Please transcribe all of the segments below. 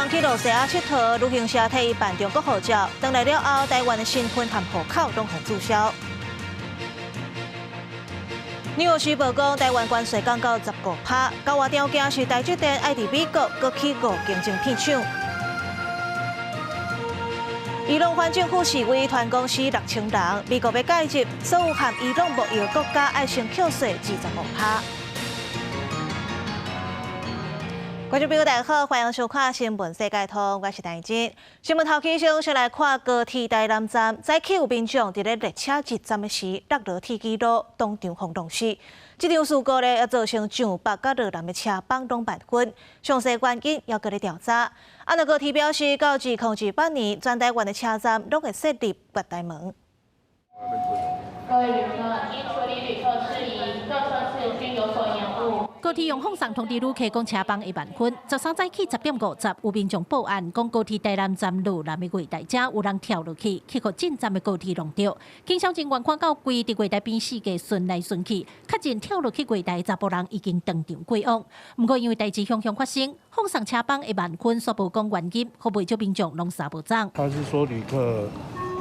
人去露西亞𨑨迌，旅行社替伊辦中國護照，轉來了後，台灣的身份和戶口攏予註銷。紐約時報講，台灣關稅降到15%，交換條件是台積電愛佇美國閣起五間晶片廠。伊朗反政府示威，傳講死6000人，美國欲介入，所有和伊朗貿易國家愛先扣稅25%。觀眾朋友大家好，歡迎收看《新聞世界通》，我是陳靜。新聞頭起先，先來看高鐵台南站，早起有民眾佇咧列車入站的時落落鐵支路，當場予弄死。這場事故咧，也造成上北佮羅南的車幫攏萬分，詳細原因猶閣咧調查。啊，那高鐵表示，到2028年，全台灣的車站攏會設立月台門。各位旅客，應處理旅客事宜，各車次均有所延誤。高鐵用放送通知旅客講車幫會慢分。13早起10點50，有民眾報案講高鐵台南站羅南的月台遮有人跳落去，去予進站的高鐵弄著。警消人員看到跪佇月台邊四界巡來巡去，確認跳落去月台查埔人已經當場過往。毋過因為代誌雄雄發生，放送車幫會慢分，煞無講原因，予袂少民眾攏捎無總。他是說旅客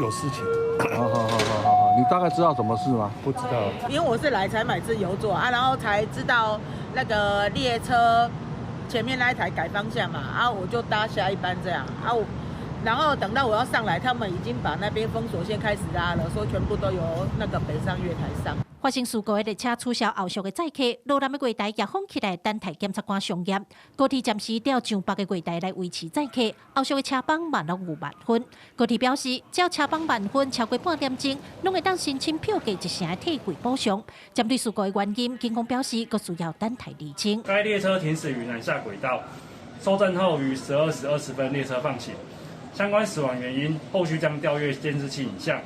有事情。好好好好好好，你大概知道什麼事嗎？不知道。因為我是來才買自由座啊，然後才知道那個列車前面那一台改方向嘛，啊，我就搭下一班這樣啊，我然後等到我要上來，他們已經把那邊封鎖線開始拉了，說全部都由那個北上月台上。發生事故的列車取消後續的載客，羅南的月台也封起來，等待檢察官相驗。高鐵暫時調上北的月台來維持載客，後續的車班嘛攏有慢分。高鐵表示，只要車班慢分超過半點鐘，攏會當申請票價一成的退費補償。針對事故的原因，警方表示，閣需要等待釐清。該列車停駛於南下軌道，收證後於12時20分列車放行。相關死亡原因，後續將調閱監視器影像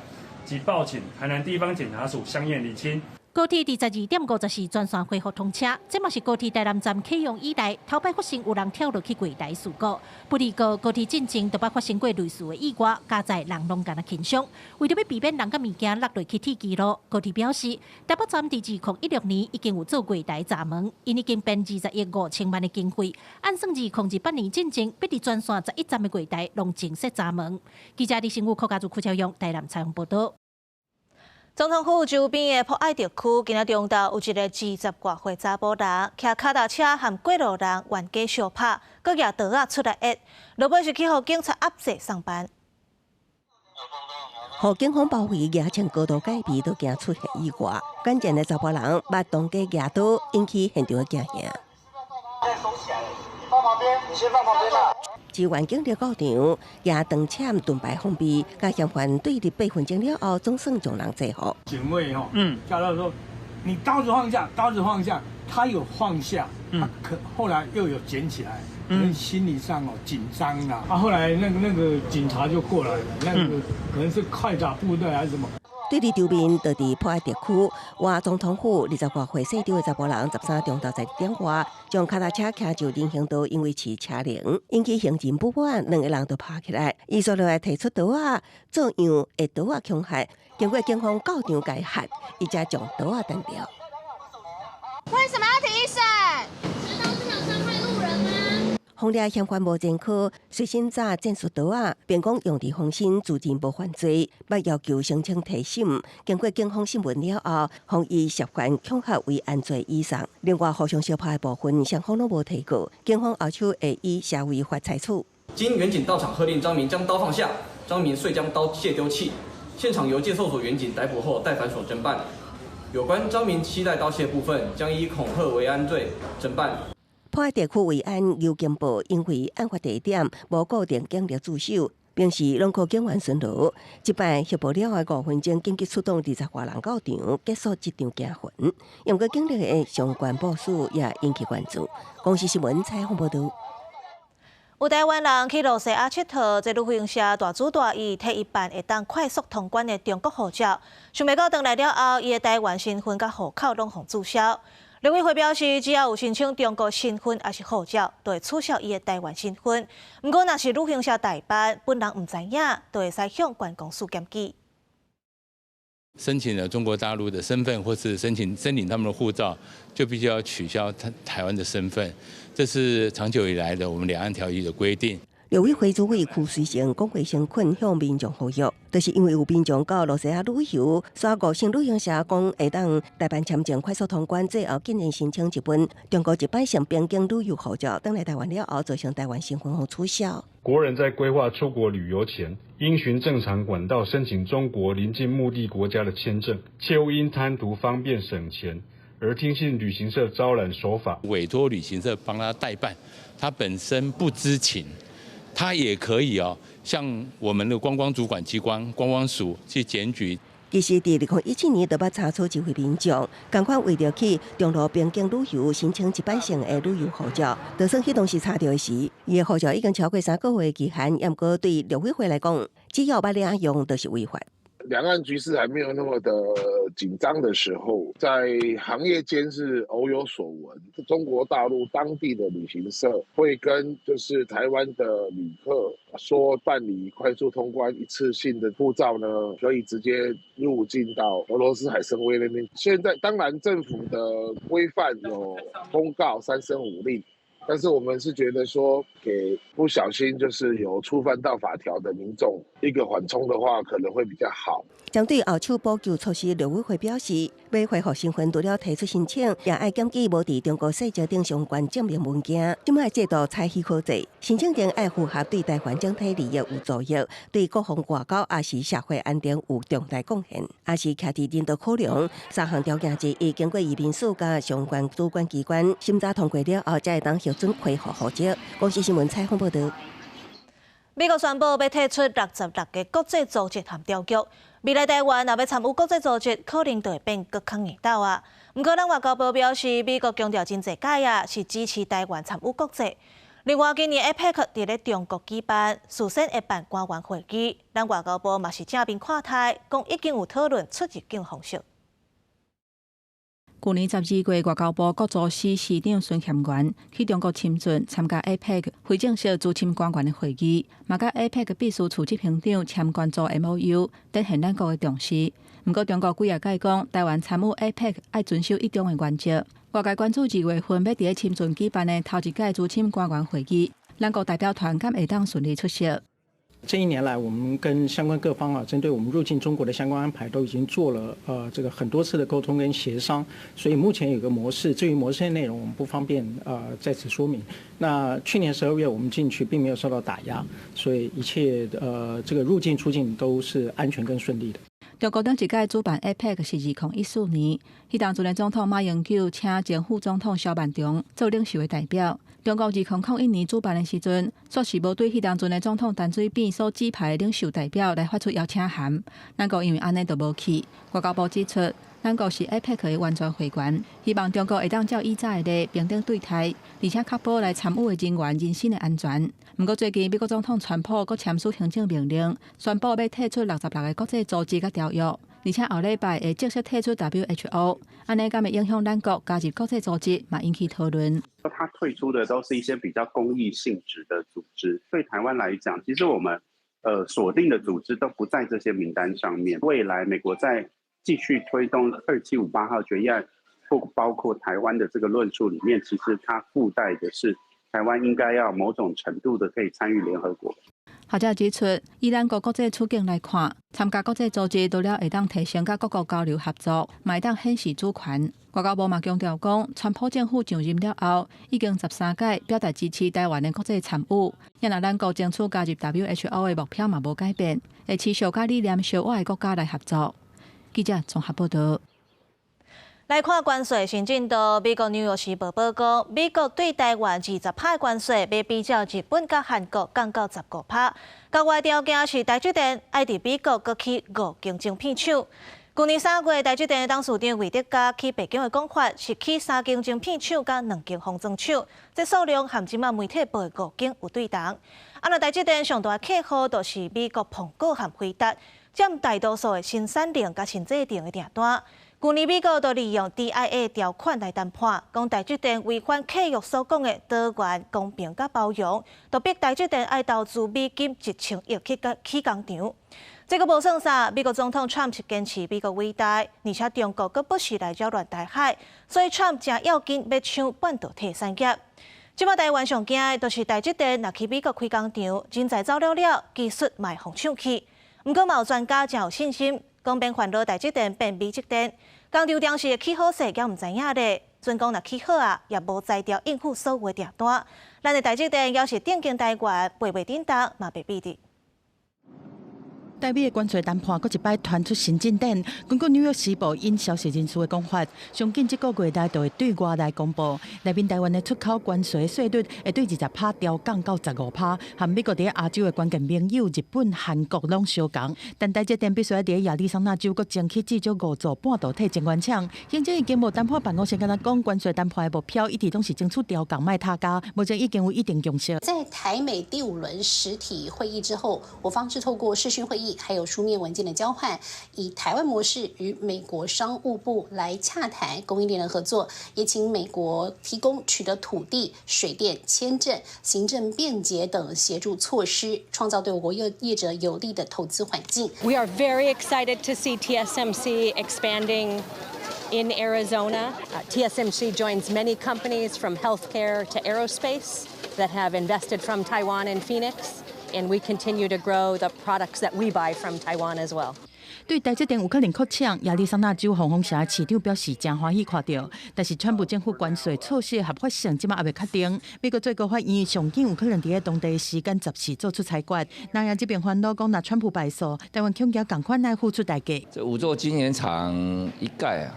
及報請台南地方檢察署相驗釐清。高鐵佇12點54全線恢復通車，這嘛是高鐵台南站啟用以來頭擺發生有人跳落去月台事故。不過高鐵進前都捌發生過類似的意外，加載人攏敢若輕傷。為著欲避免人佮物件落落去鐵支路，高鐵表示，台北站佇2016年已經有做月台閘門，𪜶已經編20億5千萬的經費，按算2028年進前，欲佇全線11站的月台攏增設閘門。記者李新武、柯家祖、柯超勇台南採訪報導。總統府周邊的博愛特區，今仔中晝有一个二十外歲查埔人，騎跤踏車和過路人冤家相拍，閣舉刀仔出來吭，落尾是去予警察壓制送辦。予警方包圍，舉槍高度戒備，都驚出現意外。關鍵的查埔人捌當街舉刀，引起現場的驚嚇。放旁邊，你先放旁邊啦。支援警力到場，舉長槍盾牌防備，佮嫌犯對峙8分鐘了後，總算將人制服。警衛吼，叫他說：你刀子放下，刀子放下。他有放下，他可後來又有撿起來，可能心理上哦緊張啦。啊，後來那個警察就過來了，那個可能是快打部隊還是什麼。對立場面，就佇博愛特區，外總統府20外歲姓張的查埔人，13中晝12點外，將跤踏車騎上人行道，因為飼車鈴，引起行人不滿，兩個人就拍起來。伊煞落來提出刀仔，做樣會刀仔恐嚇，經過警方到場共喝，伊才將刀仔擲掉。為什麼要提審？難道是想傷害路人嗎？封掠嫌犯無前科，隨身紮戰術刀仔，並講用佇防身，自認無犯罪，捌要求申請提審。經過警方審問了後，予伊涉嫌恐嚇違案罪移送。另外，互相相拍的部分，雙方攏無提告，警方後手會依社維法採取。經員警到場喝令張明將刀放下，張明遂將刀械丟棄。現場由介壽所員警逮捕後帶返所偵辦。有關張明攜帶刀械部分，將依恐嚇違安罪偵辦。博愛地區維安尤金報，因為案發地點無固定警力駐守，平時攏靠警員巡邏。這擺協報了後5分鐘，緊急出動20外人到場，結束這場驚魂。毋過警力的相關部署也引起關注。公視新聞採訪報導。有台灣人去露西亞𨑨迌，這旅行社大主大意替伊辦會當快速通關的中國護照，想袂到轉來了後，伊的台灣身份佮戶口攏予註銷。陸委會表示，只要有申請中國身份抑是護照，就會取消伊的台灣身份。毋過，若是旅行社代辦，本人毋知影，就會使向觀光署檢舉。申請了中國大陸的身份，或是申請他們的護照，就必須要取消台灣的身份，這是長久以來的我們兩岸條例的規定。陸委會主委邱穗生講話誠懇向民眾呼籲，就是因為有民眾到露西亞旅遊，煞誤信旅行社講會當代辦簽證快速通關，最後竟然申請一份中國一擺性邊境旅遊護照，轉來台灣了後，造成台灣身份予取消。國人在規劃出國旅遊前，應循正常管道申請中國鄰近目的國家的簽證，切勿因貪圖方便省錢而聽信旅行社招攬手法，委託旅行社幫他代辦，他本身不知情，他也可以哦，向我們的觀光主管機關觀光署去檢舉。其實，佇2017年，就捌查處一位民眾，仝款為著去中露邊境旅遊，申請一擺性的旅遊護照，就算彼當時查著的時，伊的護照已經超過3個月的期限，毋過對陸委會來講，只要捌領用，就是違法。兩岸局勢還沒有那麼的緊張的時候，在行業間是偶有所聞。中國大陸當地的旅行社會跟就是台灣的旅客說，辦理快速通關一次性的護照呢，可以直接入境到俄羅斯海參崴那邊。現在當然政府的規範有公告三申五令，但是我們是覺得說，給不小心就是有觸犯到法條的民眾一個緩衝的話，可能會比較好。針對後手補救措施，陸委會表示，欲恢復身份，除了提出申請，也愛檢舉無佇中國細則等相關證明文件。這擺制度採許可制，申請人愛符合對台灣整體利益有助益，對國防外交抑是社會安定有重大貢獻，抑是徛佇人道考量三項條件之一，經過移民署佮相關主管機關審查通過了後，才會當核准恢復護照。公視新聞採訪報導。美國宣布欲退出66個國際組織和條約，未來台灣若欲參與國際組織，可能就會變閣較硬鬥啊。毋過，咱外交部表示，美國強調真濟擺啊，是支持台灣參與國際。另外，今年 APEC 佇咧中國舉辦，事先會辦官員會議，咱外交部嘛是正面看待，講已經有討論出入境方式。舊年12月，外交部國組司司長孫乾元去中國深圳參加 APEC 非正式資深官員的會議，嘛佮 APEC 秘書處執行長簽關注 MOU，展現咱國的重視。毋過，中國幾仔擺講，台灣參與 APEC 愛遵守一中的原則。外界關注2月份欲佇咧深圳舉辦的頭一屆資深官員會議，咱國代表團敢會當順利出席？這一年來，我們跟相關各方啊，針對我們入境中國的相關安排，都已經做了這個很多次的溝通跟協商，所以目前有個模式，至於模式的內容，我們不方便在此說明。那去年12月我們進去並沒有受到打壓，所以一切這個入境出境都是安全跟順利的。中國頂一屆主辦 APEC 是2014年，彼當陣的總統馬英九請前副總統蕭萬長做領袖的代表。中國2001年主辦的時陣，煞是無對彼當陣的總統陳水扁所指派的領袖代表來發出邀請函。咱國因為按呢就無去。外交部指出，咱國是 APEC 的完全會員，希望中國會當照以早的例平等對待，而且確保來參與的人員人身的安全。毋過最近美國總統川普閣簽署行政命令，宣布欲退出66個國際組織佮條約，而且後禮拜會正式退出 WHO，按呢敢會影響咱國加入國際組織，嘛引起討論。他退出的都是一些比較公益性質的組織，對台灣來講，其實我們鎖定的組織都不在這些名單上面。未來美國在繼續推動2758號決議案，不包括台灣的這個論述裡面，其實它附帶的是台灣應該要某種程度的可以參與聯合國。學者指出，以咱國國際處境來看，參加國際組織除了會當提升佮各國交流合作，嘛會當顯示主權。外交部嘛強調講，川普政府上任了後，已經13屆表達支持台灣的國際參與。也若咱國爭取加入 WHO 的目標嘛無改變，會持續佮理念相倚的國家來合作。記者綜合報導。來看關稅新進度，美國紐約時報報告，美國對台灣20趴關稅，欲比照日本佮韓國降到15趴。額外條件是台積電愛佇美國閣起五間晶片廠。舊年3月，台積電董事長魏哲家去白宮的講法是起三間晶片廠佮兩間封裝廠，這數量和這馬媒體報的五間有對同。啊，若台積電上大的客戶就是美國蘋果和輝達，佔大多數的新產能佮新製程的訂單。舊年美國就利用 DIA 條款來談判，講台積電違反契約所講的多元、公平佮包容，就逼台積電愛投資美金1000億去起工廠。這閣無算啥，美國總統川普是堅持美國偉大，而且中國閣不時來擾亂台海，所以川普誠要緊欲搶半導體產業。這擺台灣上驚的，就是台積電若去美國開工廠，人才走了了，技術嘛會予搶去。毋過嘛有專家誠有信心，講免煩惱台積電變美積電，工廠當時會起好勢，猶毋知影咧。準講若起好啊，也無才調應付所有的訂單。咱的台積電猶是頂肩台灣，袂袂振動嘛袂比得。台美的關稅談判，閣一擺傳出新進展。根據紐約時報引消息人士的講法，上緊這個月內就會對外來公布，內面台灣的出口關稅稅率會對20趴調降到15趴，和美國佇亞洲的關鍵盟友日本、韓國攏相仝。但台積電必須愛佇亞利桑那州閣爭取至少五座半導體晶圓廠。行政院經貿談判辦公室敢若講，關稅談判的目標一直攏是爭取調降，莫疊加，目前已經有一定共識。在台美第五輪實體會議之後，我方是透過視訊會議，還有書面文件的交換，以台灣模式與美國商務部來洽談供應鏈的合作，也請美國提供取得土地、水電、簽證、行政便捷等協助措施，創造對我國業業者有利的投資環境。 We are very excited to see TSMC expanding in Arizona. TSMC joins many companies from healthcare to aerospace that have invested from Taiwan and Phoenix. And we continue to grow the products that we buy from Taiwan as well. 對台積電有可能擴廠，亞利桑那州黃蜂城市長表示誠歡喜看著，但是川普政府關稅措施的合法性這擺猶未確定。美國最高法院上緊有可能佇咧當地時間10時做出裁決。南亞這邊煩惱講，若川普敗訴，台灣恐驚仝款愛付出代價。這五座晶圓廠一蓋啊，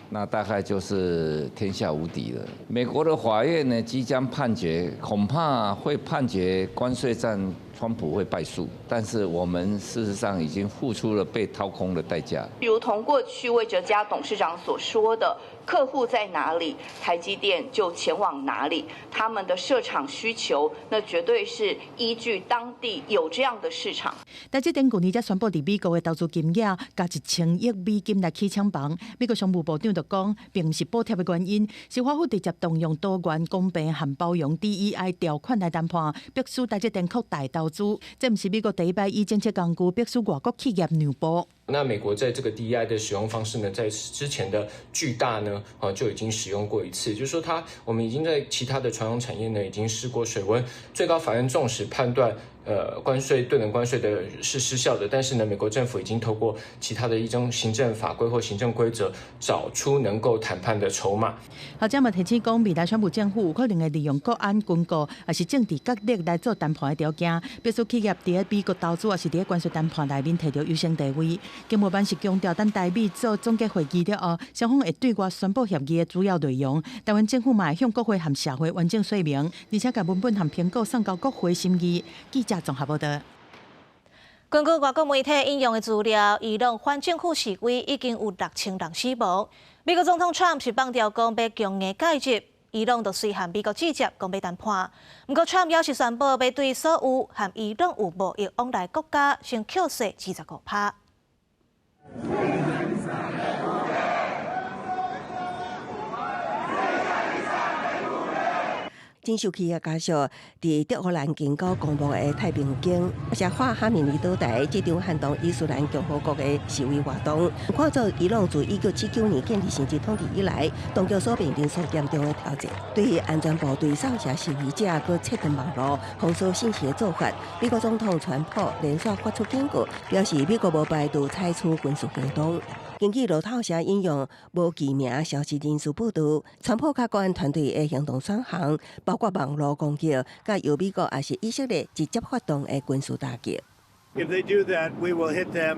那大概就是天下無敵了。美國的法院呢，即將判決，恐怕會判決關稅戰，川普會敗訴。但是我們事實上已經付出了被掏空的代價。如同過去魏哲家董事長所說的，客戶在哪裡，台積電就前往哪裡。他們的設廠需求，那絕對是依據當地有這樣的市場。台積電舊年才宣布佇美國的投資金額加1000億美金來起廠房。美國商務部長就講，並毋是補貼的原因，是華府直接動用多元公平和包容 DEI 條款來談判，迫使台積電擴大投資。這毋是美國第一擺以政策工具迫使外國企業讓步。那美國在這個 DEI 的使用方式呢，在之前的巨大呢，啊就已經使用過一次，就是說，它我們已經在其他的傳統產業呢，已經試過水溫。最高法院縱使判斷，關稅對等關稅的是失效的，但是呢，美國政府已經透過其他的一種行政法規或行政規則，找出能夠談判的籌碼。學者嘛提醒講，未來川普政府有可能會利用國安、軍購，抑是政治角力來做談判的條件，迫使企業佇咧美國投資，抑是佇咧關稅談判內面提著優先地位。經貿辦是強調，等台美做總結會議了後，雙方會對外宣布協議的主要內容。台灣政府嘛會向國會和社會完整說明，而且共文本和評估送交國會審議。記者綜合報道。根據外國媒體引用的資料，伊朗反政府示威已經有6000人死亡。美國總統川普是放調講欲強硬介入，伊朗就隨和美國指責講欲談判。毋過川普猶是宣布欲對所有和伊朗有貿易往來國家先扣稅25%。真受氣的家屬，佇德黑蘭近郊公墓的太平間，是反哈米尼倒台這場撼動伊斯蘭共和國的示威活動，看做伊朗自1979年建立聖職統治以來，當局所面臨最嚴重的挑戰。對於安全部隊掃射示威者，閣切斷網路、封鎖信息的做法，美國總統川普連續發出警告，表示美國無排除採取軍事行動。根據路透社引用無記名消息人士報道，川普佮國安團隊的行動選項包括網路攻擊，佮由美國抑是以色列直接發動的軍事打擊。 If they do that, we will hit them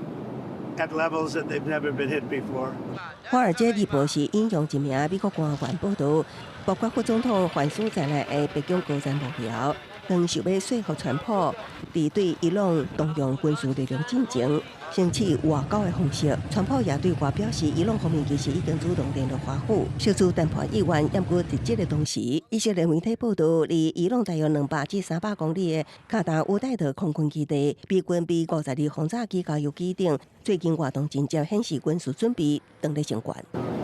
at levels that they've never been hit before. 華爾街日報是引用一名美國官員報道，包括副總統范斯在內的白宮高層幕僚，當想欲說服川普，佇對伊朗動用軍事力量進前，先試外交的方式。川普也對外表示，伊朗方面其實已經主動聯絡華府，釋出談判意願，毋過佇這个同時，以色列媒體報道，離伊朗大約200至300公里的卡達烏代特空軍基地，美軍 B 52轟炸機加油機頂，最近活動真正顯示軍事準備當咧升懸。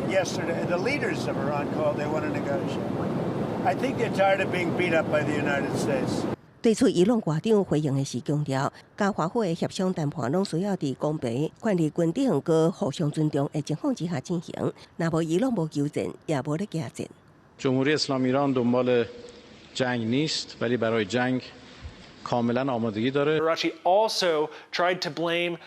Yesterday, the leaders of Iran called. They want to negotiate. I think they're tired of being beat up by the United States. 對此，伊朗外長回應的時強調，佮華府的協商談判攏需要佇公平、權利均等、閣互相尊重的情況之下進行。若無伊朗無求戰，也無咧驚戰。 جمهوری اسلامی ایران دنبال جنگ نیست ولی برای جنگ کاملا آمادگی داره. Araghchi also tried to blame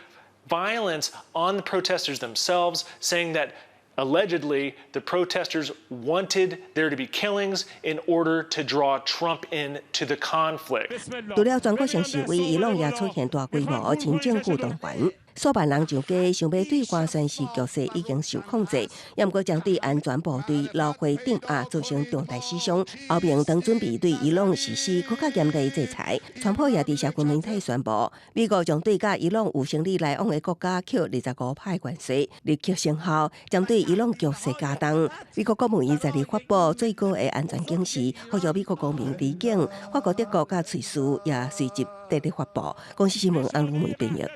violence on the protesters themselves, saying that allegedly the protesters wanted there to be killings in order to draw Trump into the conflict. 除了全國性示威，伊朗也出現大規模親政府動員，數萬人上街，想欲對外宣示局勢已經受控制。也毋過將對安全部隊撈火鎮壓造成重大死傷。歐盟當準備對伊朗實施閣較嚴厲制裁。川普也佇社群媒體宣布，美國將對佮伊朗有生理來往的國家扣25%關稅，立刻生效，針對伊朗局勢加重。美國國務院十二發布最高的安全警示，呼籲美國公民離境。法國、德國佮瑞士也隨即綴咧發布。公視新聞安如梅編譯。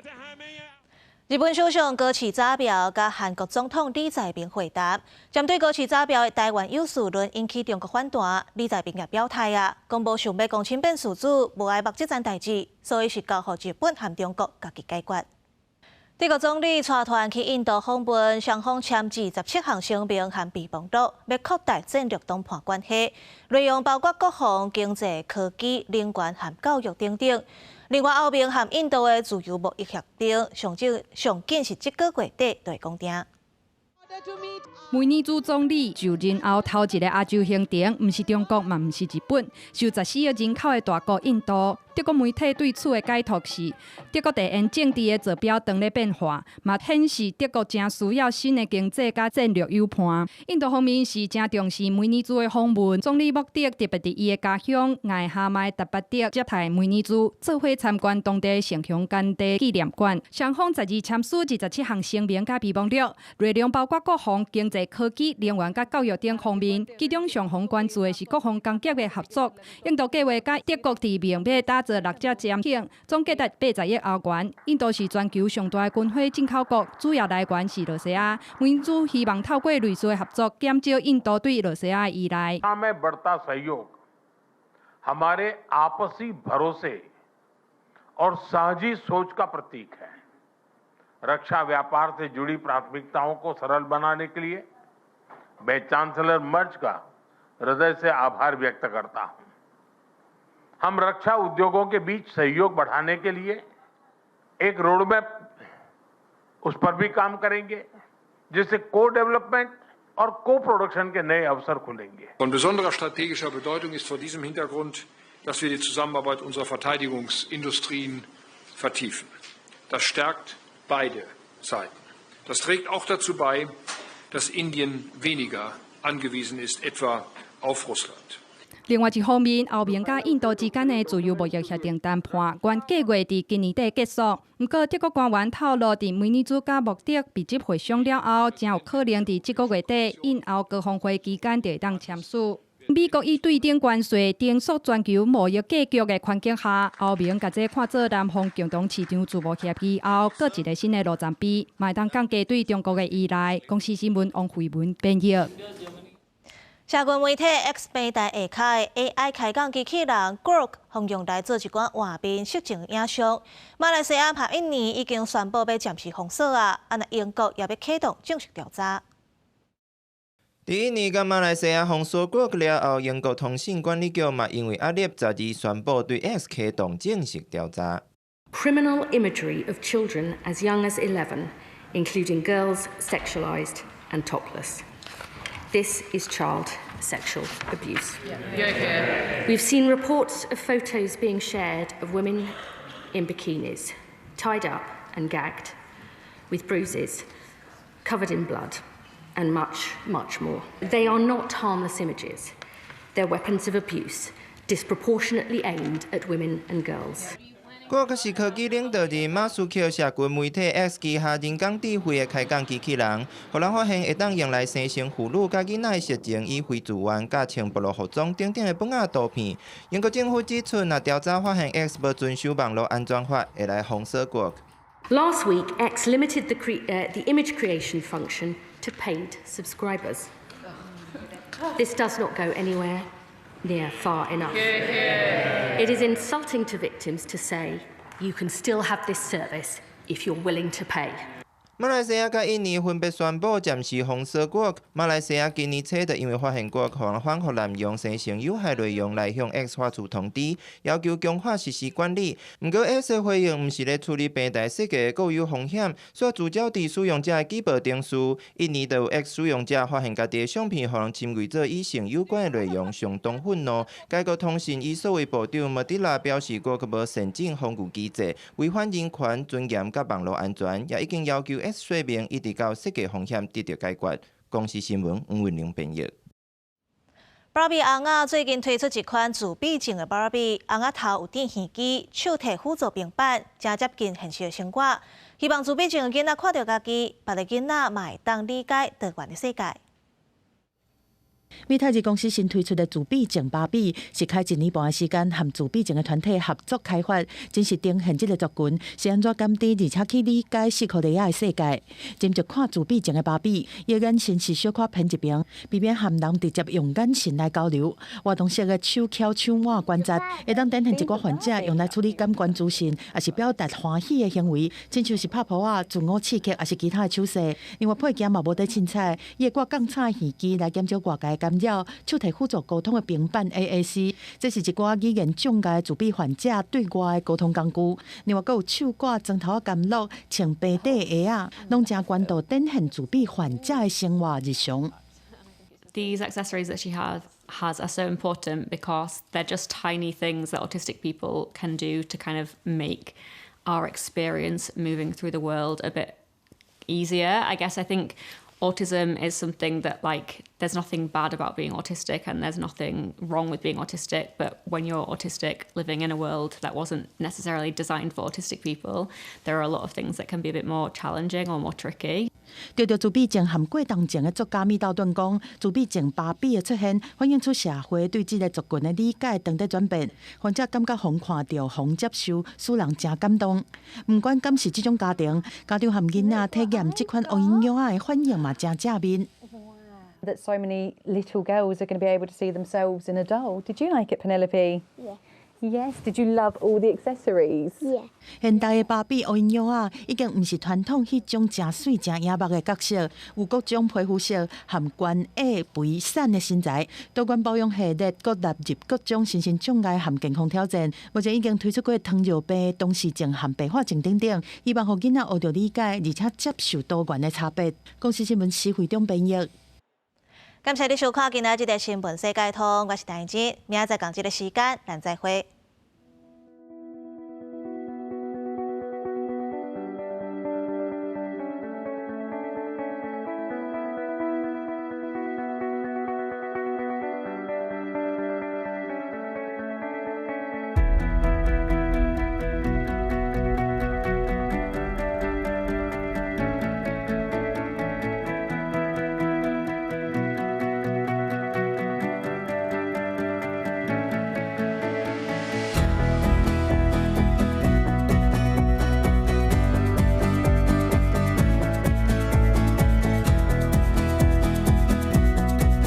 日本首相高市早苗佮韓國總統李在明會談，針對高市早苗的台灣有事論引起中國反彈，李在明也表態啊，講無想欲講親變事主，無愛目這層代誌，所以是交予日本和中國家己解決。德國總理帶團去印度訪問，雙方簽署17項聲明和備忘錄，欲擴大戰略談判關係，內容包括國防、經濟、科技、能源和教育等等。另外，歐盟和印度的自由貿易協定，上少上緊是這個月底就會公定。梅尼茲總理就任後頭一个亞洲行程，毋是中國嘛，毋是日本，是14億人口的大國印度。德國媒體對此的解讀是，德國地緣政治的坐標當咧變化，嘛顯示德國誠需要新的經濟佮戰略友伴。印度方面是誠重視梅尼茲的訪問，總理莫迪特別佇伊的家鄉艾哈邁達巴德接待梅尼茲，做伙參觀當地聖雄甘地紀念館。雙方十二簽署27項聲明佮備忘錄，內容包括國防、經濟、科技、能源佮教育等方面。其中雙方關注的是國防工業的合作。印度計劃佮德國佇孟買打造六隻潛艇，總價值80億歐元。印度是全球上大的軍火進口國，主要來源是羅西亞。梅尼茲希望透過類似的合作，減少印度對羅西亞的依賴。में बढ़ता सहयोग हमारे आपसी भरोसे और साझी सोच का प्रतीक है। रक्षा व्यापार से जुड़ी प्राथमिकताओं को सरल बनाने के लिए मैं चांसलर मर्ज का हृदय से आभार व्यक्त करता हूं। हम रक्षा उद्योगों के बीच सहयोग बढ़ाने के लिए एक रोडमैप उस पर भी काम करेंगे, जिससे को डेवलपमेंट और को प्रोडक्शन के नए अवसर खुलेंगे। Von besonderer strategischer Bedeutung ist vor diesem Hintergrund, dass wir die Zusammenarbeit unserer Verteidigungsindustrien vertiefen. Das stärkt beide Seiten. Das trägt auch dazu bei, dass Indien weniger angewiesen ist, etwa auf Russland. 另外一方面，歐盟佮印度之間的自由貿易協定談判，原計劃佇今年底結束。毋過德國官員透露，佇梅尼茲佮莫迪密集會商了後，誠有可能佇這個月底印歐高峰會期間就會當簽署。美國以對等關稅重塑全球貿易格局的環境下，歐盟共這看做南方共同市場自貿協議後，閣一个新的路程碑，嘛會當降低對中國的依賴。公視新聞王慧文編譯。社群媒體 X 平台下跤的 AI 開講機器人 Grok，予用來做一寡畫面色情影像。馬來西亞和印尼已經宣布欲暫時封鎖啊，啊若英國也欲啟動正式調查。佇印尼佮馬來西亞封鎖 Grok 了後，英國通信管理局嘛因為壓力，十二宣布對 X 啟動正式調查。 Criminal imagery of children as young as 11, including girls sexualized and topless. This is child sexual abuse. We've seen reports of photos being shared of women in bikinis, tied up and gagged, with bruises, covered in blood, and much, much more. They are not harmless images. They're weapons of abuse, disproportionately aimed at women and girls. 國是科技領導人馬斯克社群媒體 X 旗下人工智慧的開講機器人，予人發現會當用來生成婦女佮囡仔的色情與非自願佮穿暴露服裝等等的本仔圖片。英國政府指出，若調查發現 X 無遵守網路安全法，會來封鎖 Grok。 Last week, X limited the image creation function to paid subscribers. This does not go anywhere near far enough. It is insulting to victims to say you can still have this service if you're willing to pay. 馬來西亞佮印尼分別宣布暫時封鎖 Grok。馬來西亞今年初就因為發現 Grok 予人反覆濫用生成有害內容來向 X 發出通知，要求強化實施管理。毋過 X 的回應毋是咧處理平台設計的固有風險，煞聚焦佇使用者的舉報程序。印尼就有 X 使用者發現家己的相片予人侵偽做與性有關的內容，相當憤怒。該國通訊與數位部長莫迪拉表示，Grok 無善盡防禦機制，違反人權尊嚴佮網路安全，也已經要求 X 說明，一直到設計風險得到解決。公視新聞黃文玲編譯。芭比尪仔最近推出一款自閉症的芭比，尪仔頭有電耳機，手提輔助平板，誠接近現實的生活。希望自閉症的囡仔看著家己，別个囡仔嘛會當理解多元的世界。美泰爾公司新推出的自閉症芭比，是開一年半的時間，和自閉症的團體合作開發，真實呈現這個族群是按怎感知，而且去理解四箍螺仔的世界。斟酌看自閉症的芭比，伊的眼神是小可偏一邊，避免和人直接用眼神來交流。活動式的手蹺手腕關節，會當展現一寡患者用來處理感官資訊，抑是表達歡喜的行為，親像是拍噗仔、自我刺激，抑是其他的手勢。另外配件嘛無得凊彩，伊會掛鋼叉耳機來減少外界干擾，手提輔助溝通的平板 AAC，這是一寡語言障礙自閉患者對外的溝通工具。另外，閣有手掛磚頭仔甘露、穿白底鞋仔，攏誠關注展現自閉患者的生活日常。 These accessories that she has are so important because they're just tiny things that autistic people can do to kind of make our experience moving through the world a bit easier. I guess I think autism is something that, like, there's nothing bad about being autistic and there's nothing wrong with being autistic, but when you're autistic living in a world that wasn't necessarily designed for autistic people, there are a lot of things that can be a bit more challenging or more tricky. 得著自閉症和過動症的作家米道頓講，自閉症芭比的出現，反映出社會對這个族群的理解當咧轉變。患者感覺予看著、予接受，使人誠感動。毋管敢是這種家庭，家長和囡仔體驗這款烏蠅仔的反應嘛，誠正面。 That so many little girls are going to be able to see themselves in a doll. Did you like it, Penelope? Yeah. Yes. Did you love all the accessories? Yeah. 現代的芭比烏蠅仔已經毋是傳統彼種誠媠誠野目的角色，有各種皮膚色和懸矮肥瘦的身材，多元包容系列閣納入各種身心障礙和健康挑戰。目前已經推出過糖尿病、唐氏症和白化症等等，希望予囡仔學著理解，而且接受多元的差別。公視新聞施惠中編譯。感謝你收看今仔這個新聞世界通，我是陳真，明仔載仝這个時間，咱再會。